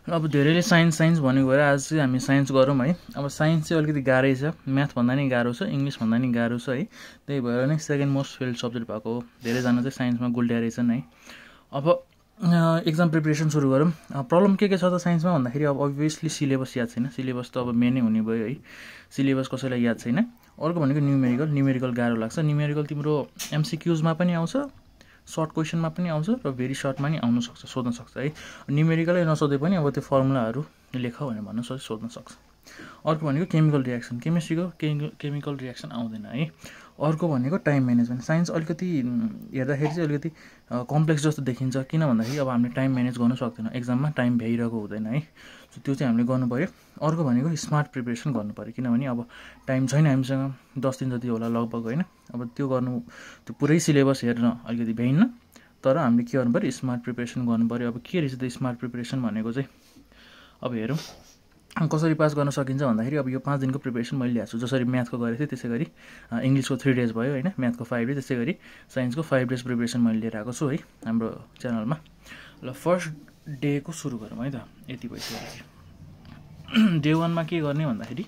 अब धेरैले साइन्स भनेको भएर आज चाहिँ हामी साइन्स गरौँ है। अब साइन्स चाहिँ अलिकति गाह्रै छ, म्याथभन्दा नि गाह्रो छ, इङ्ग्लिसभन्दा नि गाह्रो छ है। त्यही भएर नै सेकेन्ड मोस्ट फेल्ड सब्जेक्ट भएको हो। धेरैजना चाहिँ साइन्समा गुल्ट्याएछन् है। अब एक्जाम प्रिपरेसन सुरु गरौँ। प्रब्लम के छ त साइन्समा भन्दाखेरि अब अभियसली सिलेबस याद छैन। सिलेबस त अब मेनै हुने भयो है। सिलेबस कसैलाई याद छैन। अर्को भनेको न्युमेरिकल गाह्रो लाग्छ। न्युमेरिकल तिम्रो एमसिक्युजमा पनि आउँछ, सर्ट क्वेसनमा पनि आउँछ र भेरी सर्टमा नि आउन सक्छ, सोध्न सक्छ है। न्युमेरिकलै नसोधे पनि अब त्यो फर्मुलाहरू लेख भनेर भन्न सोध्न सक्छ। अर्को भनेको केमिकल रियाक्सन, केमिस्ट्रीको केमिकल रियाक्सन आउँदैन है। अर्को भनेको टाइम म्यानेजमेन्ट। साइन्स अलिकति हेर्दाखेरि चाहिँ अलिकति कम्प्लेक्स जस्तो देखिन्छ, किन भन्दाखेरि अब हामीले टाइम म्यानेज गर्न सक्दैनौँ, एक्जाममा टाइम भ्याइरहेको हुँदैन है। सो त्यो चाहिँ हामीले गर्नु पऱ्यो। अर्को भनेको स्मार्ट प्रिपरेसन गर्नु पऱ्यो, किनभने अब टाइम छैन हामीसँग, 10 दिन जति होला लगभग होइन। अब त्यो गर्नु, त्यो पुरै सिलेबस हेर्न अलिकति भ्याइन्न, तर हामीले के गर्नु पऱ्यो, स्मार्ट प्रिपरेसन गर्नु पऱ्यो। अब के रहेछ त स्मार्ट प्रिपरेसन भनेको चाहिँ, अब हेरौँ कसरी पास गर्न सकिन्छ भन्दाखेरि अब यो 5 दिनको प्रिपरेसन मैले ल्याएको छु। जसरी म्याथको गरेको थिएँ त्यसै गरी इङ्ग्लिसको 3 डेज भयो होइन, म्याथको 5 डेज, त्यसै गरी साइन्सको 5 डेज प्रिपरेसन मैले लिएर आएको छु है हाम्रो च्यानलमा। ल फर्स्ट डेको सुरु गरौँ है त। यति भइसकेपछि डे 1मा के गर्ने भन्दाखेरि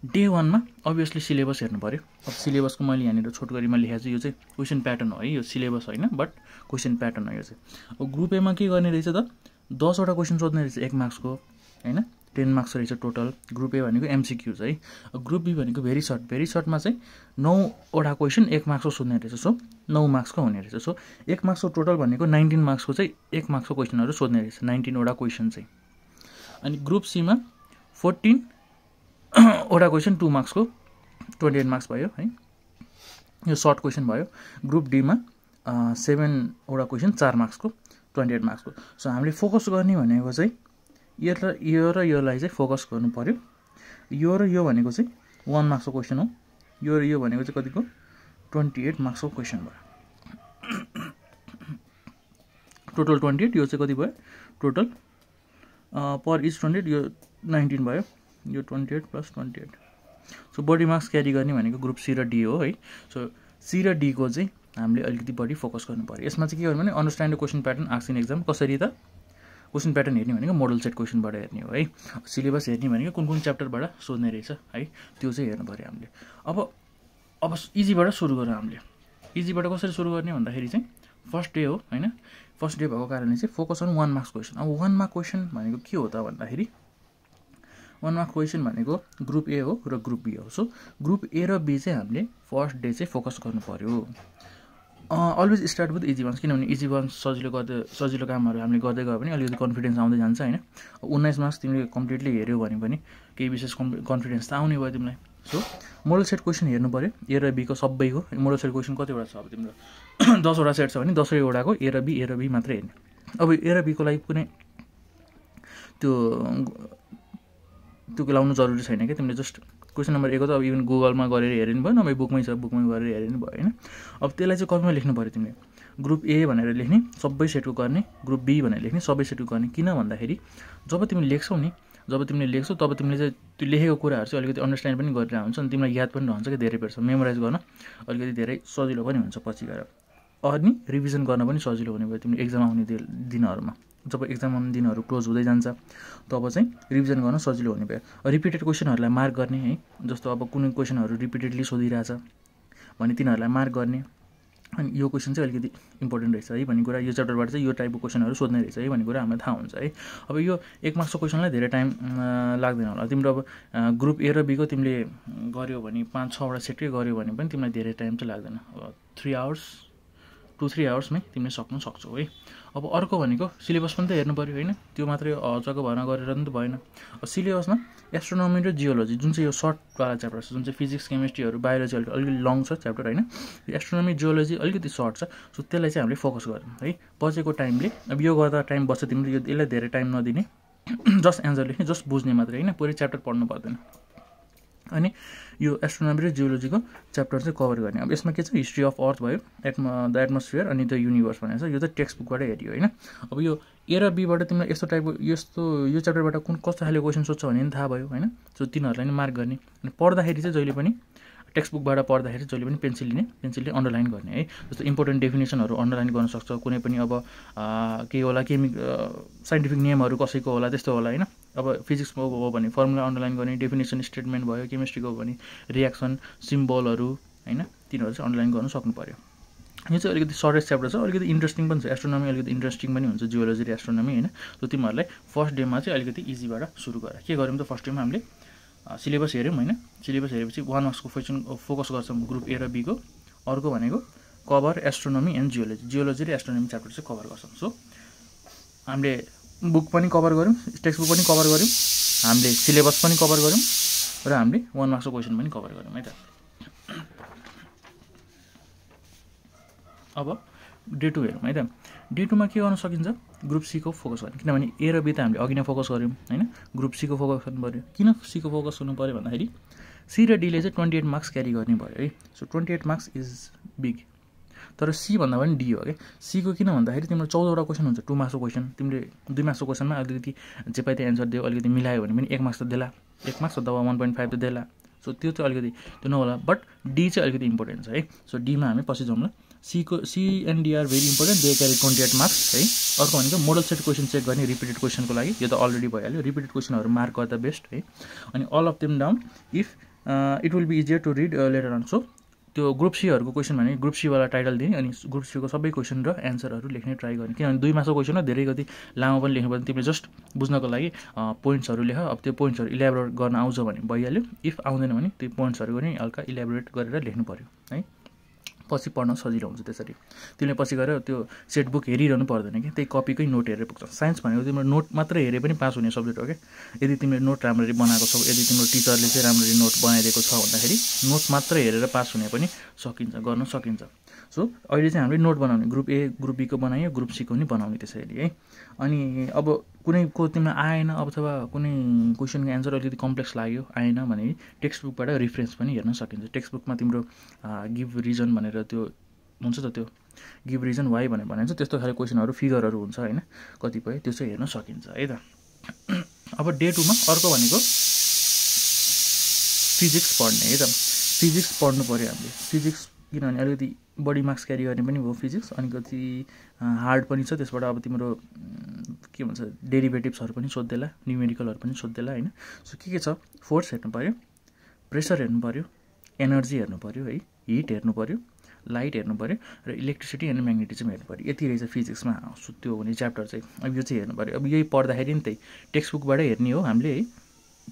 डे 1मा अभियसली सिलेबस हेर्नु पऱ्यो। अब सिलेबसको मैले यहाँनिर छोटो गरी मैले लेखेको छु, यो चाहिँ क्वेसन प्याटर्न हो है, यो सिलेबस होइन बट क्वेसन प्याटर्न हो यो चाहिँ। अब ग्रुप एमा के गर्ने रहेछ त, 10वटा क्वेसन सोध्ने रहेछ 1 मार्क्सको होइन, 10 मार्क्स रहेछ टोटल। ग्रुप ए भनेको एमसिक्युज है। ग्रुप बी भनेको भेरी सर्टमा चाहिँ 9वटा क्वेसन 1 मार्क्सको सोध्ने रहेछ। सो 9 मार्क्सको हुने रहेछ। सो 1 मार्क्सको टोटल भनेको 19 मार्क्सको चाहिँ 1 मार्क्सको क्वेसनहरू सोध्ने रहेछ, 19वटा क्वेसन चाहिँ। अनि ग्रुप सीमा 14वटा क्वेसन 2 मार्क्सको 28 मार्क्स भयो है, यो सर्ट क्वेसन भयो। ग्रुप डीमा 7वटा क्वेसन 4 मार्क्सको 28 मार्क्सको। सो हामीले फोकस गर्ने भनेको चाहिँ यो र योलाई चाहिँ फोकस गर्नु पऱ्यो। यो र यो भनेको चाहिँ 1 मार्क्सको क्वेसन हो, यो र यो भनेको चाहिँ कतिको 28 मार्क्सको क्वेसन भयो। टोटल 28, यो चाहिँ कति भयो टोटल पर इच 28, यो 19 भयो, यो 28 + 28। सो बढी मार्क्स क्यारी गर्ने भनेको ग्रुप सी र डी हो है। सो सी र डीको चाहिँ हामीले अलिकति बढी फोकस गर्नु पऱ्यो। यसमा चाहिँ के गर्नु भने understand the question pattern asked in exam. कसरी त क्वेसन प्याटर्न हेर्ने भनेको मोडल सेट क्वेसनबाट हेर्ने हो है। सिलेबस हेर्ने भनेको कुन च्याप्टरबाट सोध्ने रहेछ है, त्यो चाहिँ हेर्नु पऱ्यो हामीले। अब इजीबाट सुरु गरौँ हामीले। इजीबाट कसरी सुरु गर्ने भन्दाखेरि चाहिँ फर्स्ट डे हो होइन। फर्स्ट डे भएको कारणले चाहिँ फोकस अन 1 मार्क्स क्वेसन। अब 1 मार्क्स क्वेसन भनेको के हो त भन्दाखेरि 1 मार्क्स क्वेसन भनेको ग्रुप ए हो र ग्रुप बी हो। सो ग्रुप ए र बी चाहिँ हामीले फर्स्ट डे चाहिँ फोकस गर्नु पऱ्यो। Always start with easy ones, किनभने इजी वान्स सजिलो कामहरू हामीले गर्दै गयो भने अलिकति कन्फिडेन्स आउँदै जान्छ होइन। 19 मार्क्स तिमीले कम्प्लिटली हेऱ्यौ भने पनि केही विशेष कन्फिडेन्स त आउने भयो तिमीलाई। सो मोडल सेट क्वेसन हेर्नु पऱ्यो, ए र बीको सबैको। मोडल सेट क्वेसन कतिवटा छ, अब तिम्रो 10वटा सेट छ भने 10वटाको ए र बी मात्रै हेर्ने। अब ए र बीको लागि कुनै त्यो लाउनु जरुरी छैन क्या, तिमीले जस्ट क्वेसन नम्बर 1 त अब इभन गुगलमा गरेर हेर्नु भयो, नभए बुकमै छ बुकमै गरेर हेर्नु भयो होइन। अब त्यसलाई चाहिँ कपीमा लेख्नु पऱ्यो तिमीले। ग्रुप ए भनेर लेख्ने, सबै सेटको गर्ने। ग्रुप बी भनेर लेख्ने, सबै सेटको गर्ने। किन भन्दाखेरि जब तिमीले लेख्छौ तब तिमीले चाहिँ त्यो लेखेको कुराहरू चाहिँ अलिकति अन्डरस्ट्यान्ड पनि गरिरहेको हुन्छ, अनि तिमीलाई याद पनि रहन्छ कि धेरै पेज मेमोराइज गर्न अलिकति धेरै सजिलो पनि हुन्छ पछि गएर। अनि रिभिजन गर्न पनि सजिलो हुने भयो तिमीले एक्जाम आउने दिनहरूमा। जब एक्जाम आउने दिनहरू क्लोज हुँदै जान्छ तब चाहिँ रिभिजन गर्न सजिलो हुने भयो। रिपिटेड क्वेसनहरूलाई मार्क गर्ने है, जस्तो अब कुनै क्वेसनहरू रिपिटेडली सोधिरहेछ भने तिनीहरूलाई मार्क गर्ने। अनि यो क्वेसन चाहिँ अलिकति इम्पोर्टेन्ट रहेछ है भन्ने कुरा, यो च्याप्टरबाट चाहिँ यो टाइपको क्वेसनहरू सोध्ने रहेछ है भन्ने कुरा हामीलाई थाहा हुन्छ है। अब यो 1 मार्क्सको क्वेसनलाई धेरै टाइम लाग्दैन होला। तिम्रो अब ग्रुप ए र बीको तिमीले गर्यो भने 5-6वटा सेटकै गर्यो भने पनि तिमीलाई धेरै टाइम चाहिँ लाग्दैन। अब 2-3 आवर्समै तिमीले सक्नु सक्छौ है। अब अर्को भनेको सिलेबस पनि त हेर्नु पऱ्यो होइन, त्यो मात्रै हचको भर्ना गरेर पनि त भएन। सिलेबसमा एस्ट्रोनोमी र जियोलोजी जुन चाहिँ यो सर्टवाला च्याप्टर छ, जुन चाहिँ फिजिक्स केमिस्ट्रीहरू बायोलोजी अलिकति लङ छ च्याप्टर होइन, एस्ट्रोनोमी जियोलोजी अलिकति सर्ट छ। सो त्यसलाई चाहिँ हामीले फोकस गरौँ है। बचेको टाइमले अब यो गर्दा टाइम बच्छ तिमीले, यसलाई धेरै टाइम नदिने, जस्ट एन्सर लेख्ने, जस्ट बुझ्ने मात्रै होइन, पुरै च्याप्टर पढ्नु पर्दैन। अनि यो एस्ट्रोनोमी र जियोलोजीको च्याप्टर चाहिँ कभर गर्ने। अब यसमा के छ, हिस्ट्री अफ अर्थ भयो, द एटमोस्फियर अनि द युनिभर्स भनेको छ। यो चाहिँ टेक्स्ट बुकबाटै हेऱ्यो होइन। अब यो ए र बीबाट तिमीलाई यस्तो टाइपको यो च्याप्टरबाट कस्तो खाले क्वेसन सोध्छ भन्ने पनि थाहा भयो होइन। सो तिनीहरूलाई नि मार्क गर्ने। अनि पढ्दाखेरि चाहिँ जहिले पनि टेक्स्ट बुकबाट पढ्दाखेरि जहिले पनि पेन्सिलले अन्डरलाइन गर्ने है। जस्तो इम्पोर्टेन्ट डेफिनेसनहरू अन्डरलाइन गर्न सक्छ, कुनै पनि अब केही होला साइन्टिफिक नेमहरू कसैको होला त्यस्तो होला होइन। अब फिजिक्सको हो भने फर्मुला अन्डरलाइन गर्ने, डेफिनेसन स्टेटमेन्ट भयो, केमिस्ट्रीको हो भने रियाक्सन सिम्बलहरू होइन, तिनीहरू चाहिँ अन्डरलाइन गर्नु सक्नु पऱ्यो। यो चाहिँ अलिकति सर्टेस्ट च्याप्टर छ, अलिकति इन्ट्रेस्टिङ पनि छ, एस्ट्रोनोमी अलिकति इन्ट्रेस्टिङ पनि हुन्छ, जियोलोजी र एस्ट्रोनोमी होइन। सो तिमीहरूलाई फर्स्ट डेमा चाहिँ अलिकति इजीबाट सुरु गर। के गऱ्यौँ त फर्स्ट डेमा हामीले सिलेबस हेऱ्यौँ होइन। सिलेबस हेरेपछि 1 मार्क्सको क्वेसन फोकस गर्छौँ ग्रुप ए र बी को। अर्को भनेको कभर एस्ट्रोनोमी एन्ड जियोलोजी र एस्ट्रोनोमी च्याप्टर चाहिँ कभर गर्छौँ। सो हामीले बुक पनि कभर गऱ्यौँ, टेक्स्ट बुक पनि कभर गऱ्यौँ, हामीले सिलेबस पनि कभर गऱ्यौँ र हामीले 1 मार्क्सको क्वेसन पनि कभर गऱ्यौँ है त। अब डे 2 हेरौँ है त। डे 2 मा के गर्न सकिन्छ, ग्रुप सी को फोकस गर्ने, किनभने ए र बी त हामीले अघि नै फोकस गऱ्यौँ होइन। ग्रुप सी को फोकस गर्नु पऱ्यो। किन सी को फोकस गर्नु पऱ्यो भन्दाखेरि सी र डीले चाहिँ 28 मार्क्स क्यारी गर्ने भयो है। So 28 marks is big. तर सी भन्दा पनि डी हो क्या। सी को किन भन्दाखेरि तिम्रो 14वटा क्वेसन हुन्छ, 2 मार्क्सको क्वेसन। तिमीले 2 मार्क्सको क्वेसनमा अलिकति जे पाइ त्यो एन्सर दियो, अलिकति मिलायो भने पनि 1 मार्क्स त देला, 1 मार्क्स अथवा 1.5 त देला। सो त्यो चाहिँ अलिकति त्यो नहोला, बट डी चाहिँ अलिकति इम्पोर्टेन्ट छ है। सो डीमा हामी पछि जाउँला। C and D are very important, they carry 28 marks है। अर्को भनेको मोडल सेट क्वेसन चेक गर्ने रिपिटेड क्वेसनको लागि, यो त अलरेडी भइहाल्यो। रिपिटेड क्वेसनहरू मार्क गर्दा बेस्ट है। अनि all of them down if it will be easier to read later on. So त्यो ग्रुप सीहरूको क्वेसन भने ग्रुप सीवाला टाइटल दिने, अनि ग्रुप सीको सबै क्वेसन र एन्सरहरू लेख्ने ट्राई गर्ने। किनभने 2 मार्क्सको क्वेसन हो, धेरै कति लामो पनि लेख्नु पर्दैन। तिमीले जस्ट बुझ्नको लागि पोइन्ट्सहरू लेख। अब त्यो पोइन्ट्सहरू इलेबोरेट गर्न आउँछ भने भइहाल्यो। इफ आउँदैन भने त्यो पोइन्ट्सहरू पनि हल्का इलेबोरेट गरेर लेख्नु पऱ्यो है। पछि पढ्न सजिलो हुन्छ त्यसरी। तिमीले पछि गएर त्यो सेट बुक हेरिरहनु पर्दैन कि, त्यही कपीकै नोट हेरेर पुग्छ। साइन्स भनेको तिम्रो नोट मात्र हेरे पनि पास हुने सब्जेक्ट हो क्या। यदि तिमीले नोट राम्ररी बनाएको छौ, यदि तिम्रो टिचरले चाहिँ राम्ररी नोट बनाइदिएको छ भन्दाखेरि नोट मात्र हेरेर पास हुने पनि सकिन्छ, गर्न सकिन्छ। सो अहिले चाहिँ हामीले नोट बनाउने, ग्रुप ए ग्रुप बीको बनायो, ग्रुप सीको पनि बनाउने त्यसैले है। अनि अब कुनैको तिमीलाई आएन अथवा कुनै क्वेसनको एन्सर अलिकति कम्प्लेक्स लाग्यो, आएन भने टेक्स्ट बुकबाट रेफरेन्स पनि हेर्न सकिन्छ। टेक्स्ट बुकमा तिम्रो गिभ रिजन भनेर त्यो हुन्छ त, त्यो गिभ रिजन वाइ भनेर भनिन्छ, त्यस्तो खाले क्वेसनहरू फिगरहरू हुन्छ होइन, कतिपय त्यो चाहिँ हेर्न सकिन्छ है त। अब डे 2 मा अर्को भनेको फिजिक्स पढ्ने है त। फिजिक्स पढ्नु पऱ्यो हामीले। फिजिक्स किनभने अलिकति बढी मार्क्स क्यारी गर्ने पनि भयो फिजिक्स, अनि कति हार्ड पनि छ। त्यसबाट अब तिम्रो के भन्छ डेरिभेटिभ्सहरू पनि सोध्देला, न्युमेरिकलहरू पनि सोध्देला होइन। सो के छ, फोर्स हेर्नु पऱ्यो, प्रेसर हेर्नु पऱ्यो, एनर्जी हेर्नु पऱ्यो है, हिट हेर्नु पऱ्यो, लाइट हेर्नु पऱ्यो र इलेक्ट्रिसिटी एन्ड म्याग्नेटिजम हेर्नु पऱ्यो। यति रहेछ फिजिक्समा त्यो हुने च्याप्टर चाहिँ। अब यो चाहिँ हेर्नु पऱ्यो। अब यही पढ्दाखेरि नि त्यही टेक्स्ट बुकबाटै हेर्ने हो हामीले है,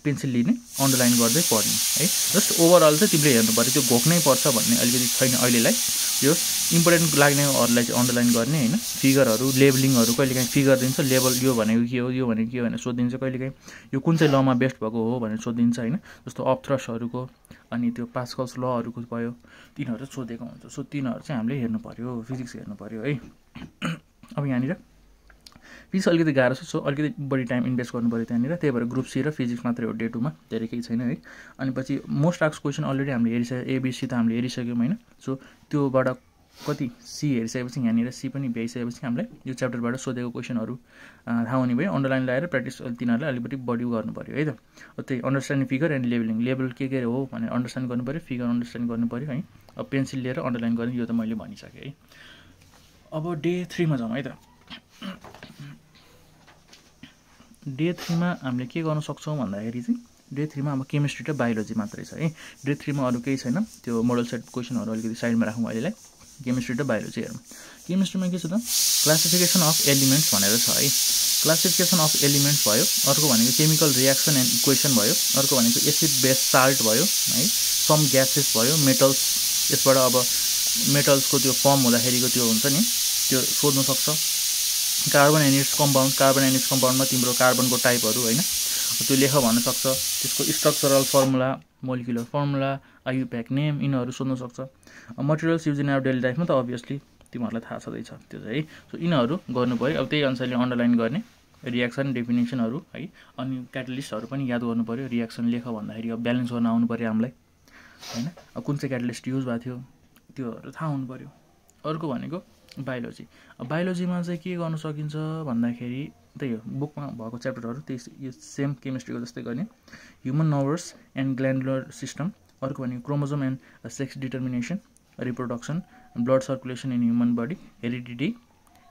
पेन्सिल लिने, अन्डरलाइन गर्दै पढ्ने है। जस्ट ओभरअल चाहिँ तिमीले हेर्नु पऱ्यो, त्यो घोक्नै पर्छ भन्ने अलिकति छैन अहिलेलाई। यो इम्पोर्टेन्ट लाग्नेहरूलाई चाहिँ अन्डरलाइन गर्ने होइन। फिगरहरू, लेबलिङहरू कहिलेकाहीँ फिगर दिन्छ, लेबल यो भनेको के हो, यो भनेको के हो भनेर सोधिदिन्छ कहिलेकाहीँ। यो कुन चाहिँ लमा बेस्ट भएको हो भनेर सोधिदिन्छ होइन। जस्तो अपथ्रसहरूको अनि त्यो पास्कल्स लहरूको भयो, तिनीहरू सोधेको हुन्छ। सो तिनीहरू चाहिँ हामीले हेर्नु पऱ्यो, फिजिक्स हेर्नु पऱ्यो है। अब यहाँनिर फिजिक्स अलिकति गाह्रो छ। सो अलिकति बढी टाइम इन्भेस्ट गर्नु पऱ्यो त्यहाँनिर। त्यही भएर ग्रुप सी र फिजिक्स मात्रै हो डे 2 मा, धेरै केही छैन है। अनि पछि मोस्ट आस्क्ड क्वेसन अलरेडी हामीले हेरिसक्यो, एबिसी त हामीले हेरिसक्यौँ होइन। सो त्योबाट कति सी हेरिसकेपछि यहाँनिर सी पनि भ्याइसकेपछि हामीलाई यो च्याप्टरबाट सोधेको क्वेसनहरू थाहा हुने भयो। अन्डरलाइन लगाएर प्र्याक्टिस तिनीहरूलाई अलिकति बढी गर्नु पऱ्यो है त। त्यही understanding figure and labelling, label के हो भनेर अन्डरस्ट्यान्ड गर्नु पऱ्यो, फिगर अन्डरस्ट्यान्ड गर्नु पऱ्यो है। अब पेन्सिल लिएर अन्डरलाइन गर्ने, यो त मैले भनिसकेँ है। अब डे 3 मा जाउँ है त। डे 3 मा हामीले के गर्न सक्छौँ भन्दाखेरि चाहिँ डे 3 मा अब केमिस्ट्री र बायोलोजी मात्रै छ है। डे 3 मा अरू केही छैन। त्यो मोडल सेट क्वेसनहरू अलिकति साइडमा राखौँ अहिलेलाई। केमिस्ट्री र बायोलोजी हेरौँ। केमिस्ट्रीमा के छ त, क्लासिफिकेसन अफ एलिमेन्ट्स भनेर छ है। क्लासिफिकेसन अफ एलिमेन्ट्स भयो, अर्को भनेको केमिकल रियाक्सन एन्ड इक्वेसन भयो, अर्को भनेको एसिड बेस साल्ट भयो है, सम ग्यासेस भयो, मेटल्स। यसबाट अब मेटल्सको त्यो फर्म हुँदाखेरिको त्यो हुन्छ नि, त्यो सोध्न सक्छ। Carbon and its compound, carbon and its कम्पाउन्डमा तिम्रो कार्बनको टाइपहरू होइन, त्यो लेख भन्न सक्छ। त्यसको structural formula, molecular formula, IUPAC name, यिनीहरू सोध्न सक्छ। Materials use in our daily लाइफमा त अभियसली तिमीहरूलाई थाहा छँदैछ त्यो चाहिँ है। सो यिनीहरू गर्नु पऱ्यो। अब त्यही अनुसारले अन्डरलाइन गर्ने, रियाक्सन डेफिनेसनहरू है, अनि क्याटलिस्टहरू पनि याद गर्नु पऱ्यो। रियाक्सन लेख भन्दाखेरि अब ब्यालेन्स गर्न आउनु पऱ्यो हामीलाई होइन। अब कुन चाहिँ क्याटलिस्ट युज भएको थियो त्योहरू थाहा हुनु पऱ्यो। अर्को भनेको बायोलोजी। अब बायोलोजीमा चाहिँ के गर्न सकिन्छ भन्दाखेरि त्यही हो, बुकमा भएको च्याप्टरहरू त्यही यो सेम केमिस्ट्रीको जस्तै गर्ने। Human nervous and glandular system, अर्को भनेको chromosome and sex determination, reproduction, blood circulation in human body, heredity,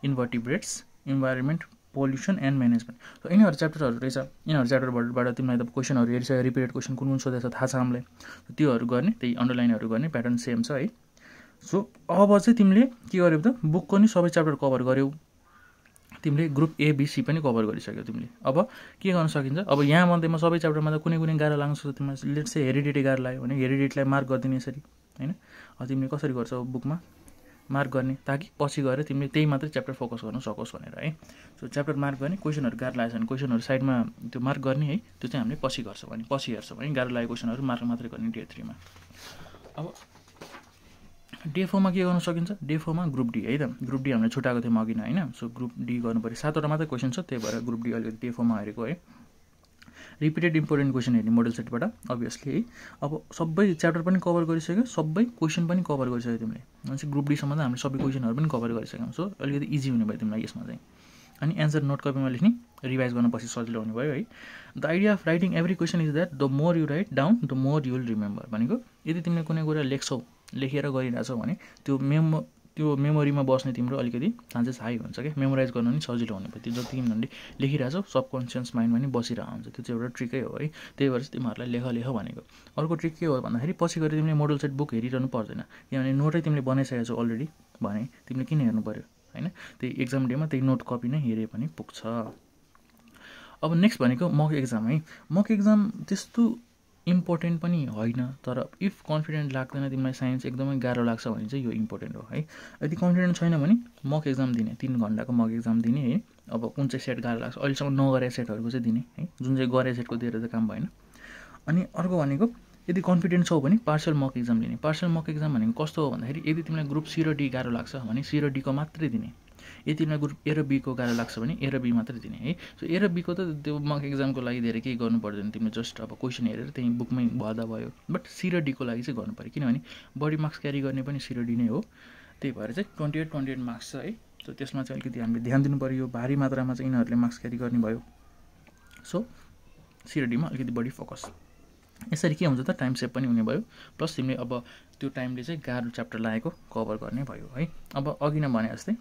invertebrates, environment, pollution and management. So यिनीहरू च्याप्टरहरू रहेछ। यिनीहरू च्याप्टरबाट तिमीलाई त क्वेसनहरू हेरिसक्यो, रिपिटेड क्वेसन कुन कुन सोधेछ थाहा छ हामीलाई, त्योहरू गर्ने, त्यही अन्डरलाइनहरू गर्ने, प्याटर्न सेम छ है। सो अब चाहिँ तिमीले के गर्यौ त, बुकको नि सबै च्याप्टर कभर गर्यौ, तिमीले ग्रुप एबिसी पनि कभर गरिसक्यौ तिमीले। अब के गर्न सकिन्छ, अब यहाँ मध्येमा सबै च्याप्टरमा त कुनै गाह्रो लाग्न सक्छ तिमीलाई। लेट्स से हेरिडिटी गाह्रो लाग्यो भने हेरिडिटीलाई मार्क गरिदिने यसरी होइन। तिमीले कसरी गर्छौ बुकमा मार्क गर्ने, ताकि पछि गएर तिमीले त्यही मात्रै च्याप्टर फोकस गर्न सकोस् भनेर है। सो च्याप्टर मार्क गर्ने, क्वेसनहरू गाह्रो लागेको छ भने क्वेसनहरू साइडमा त्यो मार्क गर्ने है, त्यो चाहिँ हामीले पछि गर्छौँ भने पछि हेर्छौँ है। गाह्रो लागेको क्वेसनहरू मार्क मात्रै गर्ने डे 3 मा। अब डे 4 मा के गर्न सकिन्छ, डे 4 मा ग्रुप डी है त। ग्रुप डी हामीले छुट्याएको थियौँ अघि नै होइन। सो ग्रुप डी गर्नु पऱ्यो, 7वटा मात्रै क्वेसन छ, त्यही भएर ग्रुप डी अलिकति डे 4 मा हेरेको है। रिपिटेड इम्पोर्टेन्ट क्वेसन हेर्ने मोडल सेटबाट अभियसली है। अब सबै च्याप्टर पनि कभर गरिसक्यो, सबै क्वेसन पनि कभर गरिसक्यो तिमीले। भनेपछि ग्रुप डीसम्म त हामीले सबै क्वेसनहरू पनि कभर गरिसक्यौँ। सो अलिकति इजी हुने भयो तिमीलाई यसमा चाहिँ। अनि एन्सर नोट कपीमा लेख्ने, रिभाइज गर्न पछि सजिलो हुने भयो है। The idea of writing every question is that the more you write down the more you will remember. भनेको यदि तिमीले कुनै कुरा लेख्छौ, लेखेर गरिरहेछौ भने त्यो मेमोरीमा बस्ने तिम्रो अलिकति चान्सेस हाई हुन्छ क्या, मेमोराइज गर्न नि सजिलो हुने भयो। त्यो जति तिमीहरूले लेखिरहेछौ सबकन्सियस माइन्डमा नि बसिरहेको हुन्छ। त्यो चाहिँ एउटा ट्रिकै हो है। त्यही भएर चाहिँ तिमीहरूलाई लेख भनेको। अर्को ट्रिक के हो भन्दाखेरि पछि गएर तिमीले मोडल सेट बुक हेरिरहनु पर्दैन, किनभने नोटै तिमीले बनाइसकेको छौ अलरेडी भने तिमीले किन हेर्नु पऱ्यो होइन। त्यही एक्जाम डेमा त्यही नोट कपी नै हेरे पनि पुग्छ। अब नेक्स्ट भनेको मक एक्जाम है। मक एक्जाम त्यस्तो इम्पोर्टेन्ट पनि होइन, तर इफ कन्फिडेन्ट लाग्दैन तिमीलाई, साइन्स एकदमै गाह्रो लाग्छ भने चाहिँ यो इम्पोर्टेन्ट हो है। यदि कन्फिडेन्ट छैन भने मक एक्जाम दिने, 3 घन्टाको मक एक्जाम दिने है। अब कुन चाहिँ सेट गाह्रो लाग्छ, अहिलेसम्म नगरेको सेटहरूको चाहिँ दिने है, जुन चाहिँ गरेको सेटको दिएर चाहिँ काम भएन। अनि अर्को भनेको यदि कन्फिडेन्ट छौ भने पार्सल मक एक्जाम दिने। पार्सल मक एक्जाम भनेको कस्तो हो भन्दाखेरि यदि तिमीलाई ग्रुप सी र डी गाह्रो लाग्छ भने सी र डीको मात्रै दिने। यदि तिमीलाई ग्रुप ए र बीको गाह्रो लाग्छ भने ए र बी मात्रै दिने है। सो ए र बीको त त्यो मक एक्जामको लागि धेरै केही गर्नु पर्दैन, तिमीले जस्ट अब क्वेसन हेरेर त्यही बुकमै भर्दा भयो। बट सी र डीको लागि चाहिँ गर्नु पऱ्यो, किनभने बढी मार्क्स क्यारी गर्ने पनि सी र डी नै हो। त्यही भएर चाहिँ 28 मार्क्स छ है। सो त्यसमा चाहिँ अलिकति हामीले ध्यान दिनु पऱ्यो। भारी मात्रामा चाहिँ यिनीहरूले मार्क्स क्यारी गर्ने भयो। सो सी र डीमा अलिकति बढी फोकस। यसरी के हुन्छ त, टाइम सेभ पनि हुने भयो, प्लस तिमीले अब त्यो टाइमले चाहिँ गाह्रो च्याप्टर लागेको कभर गर्ने भयो है। अब अघि नै भने जस्तै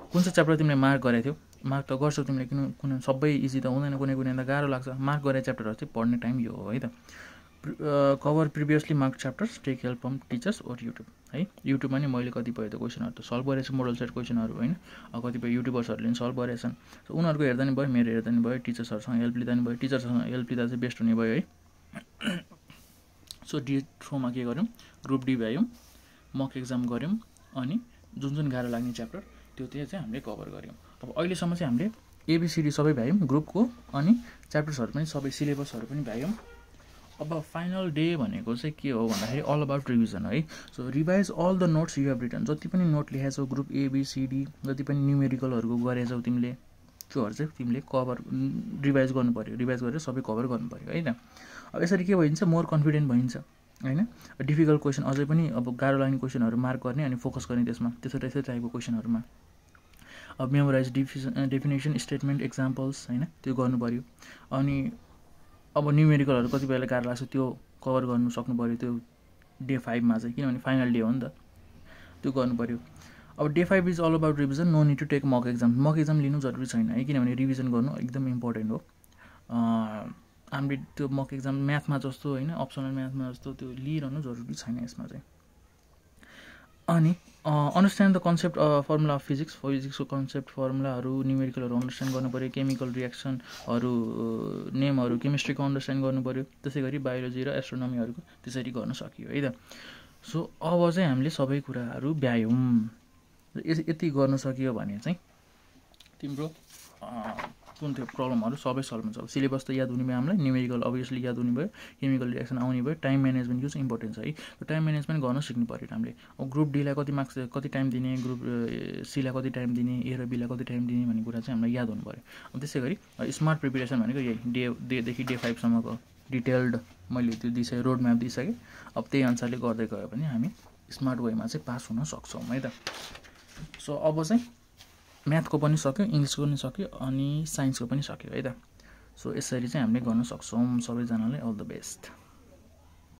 कुन चाहिँ च्याप्टर तिमीले मार्क गरेको थियौ, मार्क त गर्छौ तिमीले, कुनै सबै इजी त हुँदैन, कुनै त गाह्रो लाग्छ। मार्क गरेको च्याप्टरहरू चाहिँ पढ्ने टाइम यो हो है त। Cover previously mark chapters, take help from teachers or YouTube है। युट्युबमा नि मैले कतिपय त क्वेसनहरू त सल्भ गरेको छु, मोडल सेट क्वेसनहरू होइन। कतिपय युट्युबर्सहरूले पनि सल्भ गरेछन्। सो उनीहरूको हेर्दा नि भयो, मेरो हेर्दा नि भयो, टिचर्सहरूसँग हेल्प लिँदा नि भयो। टिचर्ससँग हेल्प लिँदा चाहिँ बेस्ट हुने भयो है। सो डे 4 मा के गऱ्यौँ, ग्रुप डी भ्यायौँ, मक एक्जाम गऱ्यौँ, अनि जुन गाह्रो लाग्ने च्याप्टर त्यो चाहिँ हामीले कभर गऱ्यौँ। अब अहिलेसम्म चाहिँ हामीले एबिसिडी सबै भ्यायौँ ग्रुपको, अनि च्याप्टर्सहरू पनि सबै, सिलेबसहरू पनि भ्यायौँ। अब फाइनल डे भनेको चाहिँ के हो भन्दाखेरि अल अबाउट रिभिजन है। So revise all the notes you have written. जति पनि नोट लेखेछौ ग्रुप एबिसिडी, जति पनि न्युमेरिकलहरूको गरेछौ तिमीले, त्योहरू चाहिँ तिमीले कभर रिभाइज गर्नु पऱ्यो। रिभाइज गरेर सबै कभर गर्नु पऱ्यो है त। अब यसरी के भइन्छ, मोर कन्फिडेन्ट भइन्छ होइन। डिफिकल्ट क्वेसन अझै पनि अब गाह्रो लाग्ने क्वेसनहरू मार्क गर्ने अनि फोकस गर्ने त्यसमा, त्यस्तै टाइपको क्वेसनहरूमा। अब मेमोराइज डेफिनेसन, स्टेटमेन्ट, एक्जाम्पल्स होइन, त्यो गर्नु पऱ्यो। अनि अब न्युमेरिकलहरू कति बेला गाह्रो लाग्छ त्यो कभर गर्नु सक्नु पऱ्यो त्यो डे 5 मा चाहिँ, किनभने फाइनल डे हो नि त, त्यो गर्नु पऱ्यो। अब day 5 is all about revision, no need to take mock exam. Mock exam लिनु जरुरी छैन है, किनभने रिभिजन गर्नु एकदम इम्पोर्टेन्ट हो। हामीले त्यो मक एक्जाम म्याथमा जस्तो होइन, अप्सनल म्याथमा जस्तो त्यो लिइरहनु जरुरी छैन यसमा चाहिँ। अनि understand the concept formula of फिजिक्सको कन्सेप्ट फर्मुलाहरू, न्युमेरिकलहरू अन्डरस्ट्यान्ड गर्नु पऱ्यो। केमिकल रियाक्सनहरू नेमहरू, केमिस्ट्रीको अन्डरस्ट्यान्ड गर्नु पऱ्यो। त्यसै गरी बायोलोजी र एस्ट्रोनोमीहरूको त्यसरी गर्न सकियो है त। सो अब चाहिँ हामीले सबै कुराहरू भ्यायौँ। यति गर्न सकियो भने चाहिँ तिम्रो कुन थियो प्रब्लमहरू सबै सल्भ हुन्छ। अब सिलेबस त याद हुने भयो हामीलाई, न्युमेरिकल अभियसली याद हुने भयो, केमिकल रियाक्सन आउने भयो, टाइम म्यानेजमेन्ट यो चाहिँ इम्पोर्टेन्ट छ है। त्यो टाइम म्यानेजमेन्ट गर्न सिक्नु पऱ्यो हामीले। अब ग्रुप डीलाई कति मार्क्स कति टाइम दिने, ग्रुप सीलाई कति टाइम दिने, ए र बीलाई कति टाइम दिने भन्ने कुरा चाहिँ हामीलाई याद हुनु पऱ्यो। अब त्यसै गरी स्मार्ट प्रिपेरेसन भनेको यही डेदेखि डे 5 सम्मको डिटेल्ड मैले त्यो दिइसकेँ, रोड म्याप दिइसकेँ। अब त्यही अनुसारले गर्दै गयो भने हामी स्मार्ट वेमा चाहिँ पास हुन सक्छौँ है त। सो अब चाहिँ म्याथको पनि सक्यो, इङ्ग्लिसको पनि सक्यो, अनि साइन्सको पनि सक्यो है त। सो यसरी चाहिँ हामीले गर्न सक्छौँ। सबैजनालाई अल द बेस्ट।